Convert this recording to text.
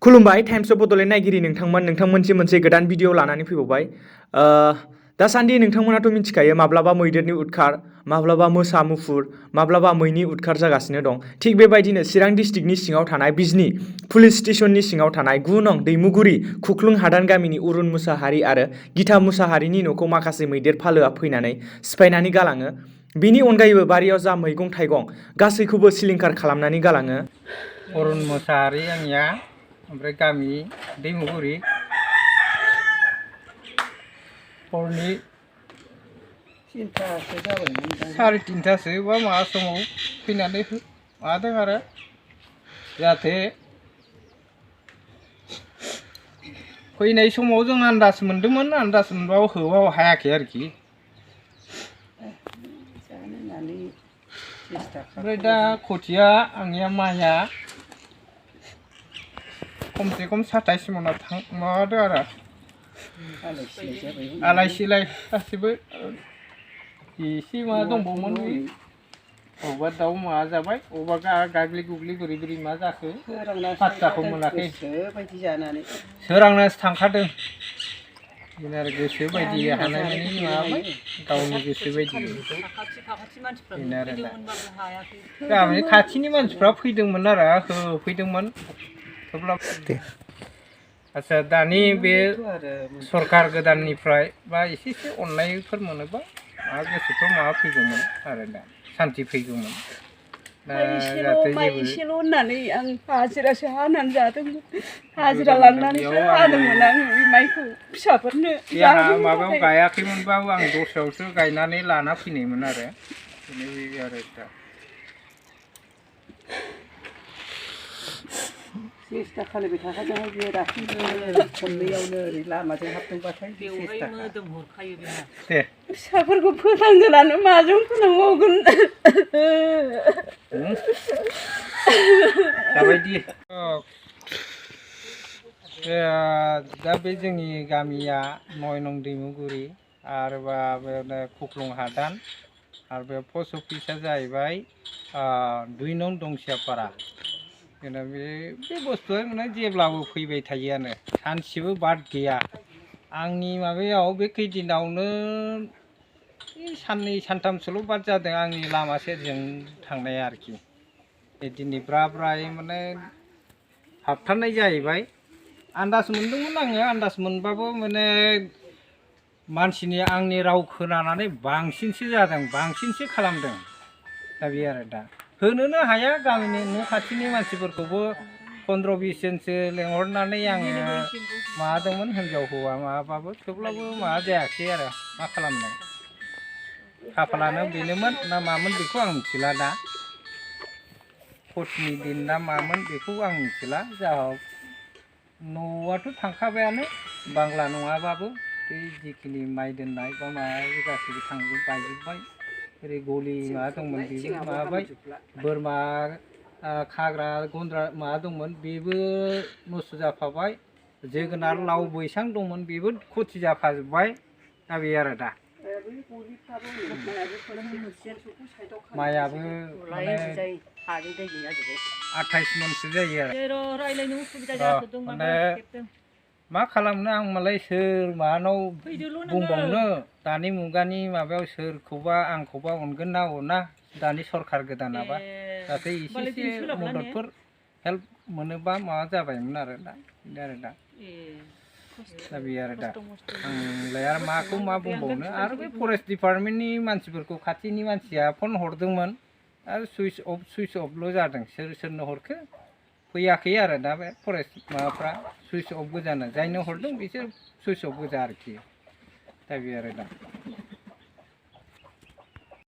खुलुमबाय times of Bodoland नायगिरि नोंथांमोनसिम मोनसे गोदान भिडिअ लानानै फैबावबाय। दासान्दि नोंथांमोनाथ' मिथिखायो माब्लाबा मैदेरनि उदखार, माब्लाबा मोसा मुफुर, माब्लाबा मैनि उदखार जागासिनो दं। थिग बेबायदिनो चिरां डिस्ट्रिक्टनि सिङाव थानाय बिजनी पुलिस स्टेशननि सिङाव थानाय 9 नं दैमुगुरि खुख्लुं हादान गामिनि अरुण मुसाहारि आरो गिता मुसाहारिनि न'खौ माखासे मैदेर फालोआ फैनानै सिफायनानै गालाङो। बेनि अनगायैबो बारियाव जा मैगं थाइगं गासैखौबो सिलिंखार खालामनानै गालाङो। अरुण मुसाहारि आंनिया, ओमफ्राय गामि दैमुगुरि हरनि 3थासो जाबायमोन, 3:30 बा माबा समाव फैनानै माबादों आरो जाहाथे फैनाय समाव जों आन्दाज मोनदोंमोन, आन्दाज मोनबाबो होबाव हायाखै आरोखि। ओमफ्राय दा खथिया आंनिया माइया खमसे खम 27 मना माबादों आरो आलाय सिलाय गासिबो एसे माबा दंबावोमोन, अबेबा दाउ माबा जाबाय, अबेबा गाग्लि गुग्लि बोरै बोरै मा जाखो पात्ताखौ मोनाखै। सोरांनासो थांखादों बिदिनो आरो गोसो बायदि हानायमानि माबाबाय, गावनि गोसो बायदि बेनो आरो दा गामिनि खाथिनि मानसिफ्रा फैदोंमोन आरो होफैदोंमोन थेवब्लाबो। आच्छा, दानि बे सरकार गोदाननिफ्राय बा एसे अननायफोर मोनोबा माबा गोसोफ्राव माबा फैगौमोन आरो दा सान्थि फैगौमोन। एसेल' होननानै आं हाजिरासो हानानै जादोंमोन, हाजिरा लांनानैसो हादोंमोन आं बे माइखौ फिसाफोरनो माबायाव गायाखैमोनबाबो आं दस्रायावसो गायनानै लाना फैनायमोन आरो बेनो आरो दा सेस्था खालामबाय थाखादों बे दासिमबो खननैयावनो ओरै लामाजों हाबदोंबाथाय मोदोम हरखायो बेहा। दे फिसाफोरखौ फोथांगोनानो माजों फोथांबावगोन दाबायदि। दा बे जोंनि गामिया 9 नं दैमुगुरि आरो बे खुख्लुं हादान, आरो बे पस्ट अफिसा जाहैबाय 2 नं दंसियापारा। बे बुस्थुआ माने जेब्लाबो फैबाय थायोआनो, सानसेबो बाद गैया। आंनि माबायाव बे खैदिनावनो साननै सानथामसोल' बाद जादों आंनि लामा सेरजों थांनाया आरोखि। दिनै ब्रा ब्रायै माने हाबथारनाय जाहैबाय। आन्दाज मोनदोंमोन आङो, आन्दाज मोनबाबो माने मानसिनि आंनि राव खोनानानै बांसिनसो जादों, बांसिनसो खालामदों। दा बे आरो दा होनोनो हाया, गामिनि न' खाथिनि मानसिफोरखौबो 15-20 जनसो लेंहरनानै आङो माबादोंमोन, हिनजाव हौवा माबाबाबो, थेवब्लाबो माबा जायाखै आरो मा खालामनो। खाफालानो बेनोमोन ना मामोन बेखौ आं मिथिला। दा कचनि दिन ना मामोन बेखौ आं मिथिला। जा न'आथ' थांखाबायानो, बांला नङाबाबो बे जिखिनि माइ दोननाय बा माबा गासैबो बायजोब्बाय। ओरै गलि माबा दंमोन बेबो माबाबाय, बोरमा खाग्रा गन्द्रा माबा दंमोन बेबो नस्थ' जाफाबाय, जोगोनार लाव बैसां दंमोन बेबो खथि जाफाजोब्बाय। दा बे आरो दा माइयाबो माने 28 मनसो जायो आरो माने मा खालामनो। आं मालाय सोर माबानाव बुंबावनो, दानि मुगानि माबायाव सोरखौबा आंखौबा अनगोन ना अना दानि सरकार गोदानाबा, जाहाथे एसे मददफोर हेल्प मोनोबा माबा जाबायमोन आरो दा बे आरो दा आंलाय आरो माखौ मा बुंबावनो। आरो बे फरेस्ट डिपार्टमेन्टनि मानसिफोरखौ, खाथिनि मानसिया फन हरदोंमोन आरो सुइस अफल' जादों। सोरनो हरखो फैयाखै आरो दा बे फरेस्ट माबाफ्रा सुइस अफ गोजानो, जायनो हरदों बिसोर सुइस अफ गोजा आरोखि। दा बे आरो दा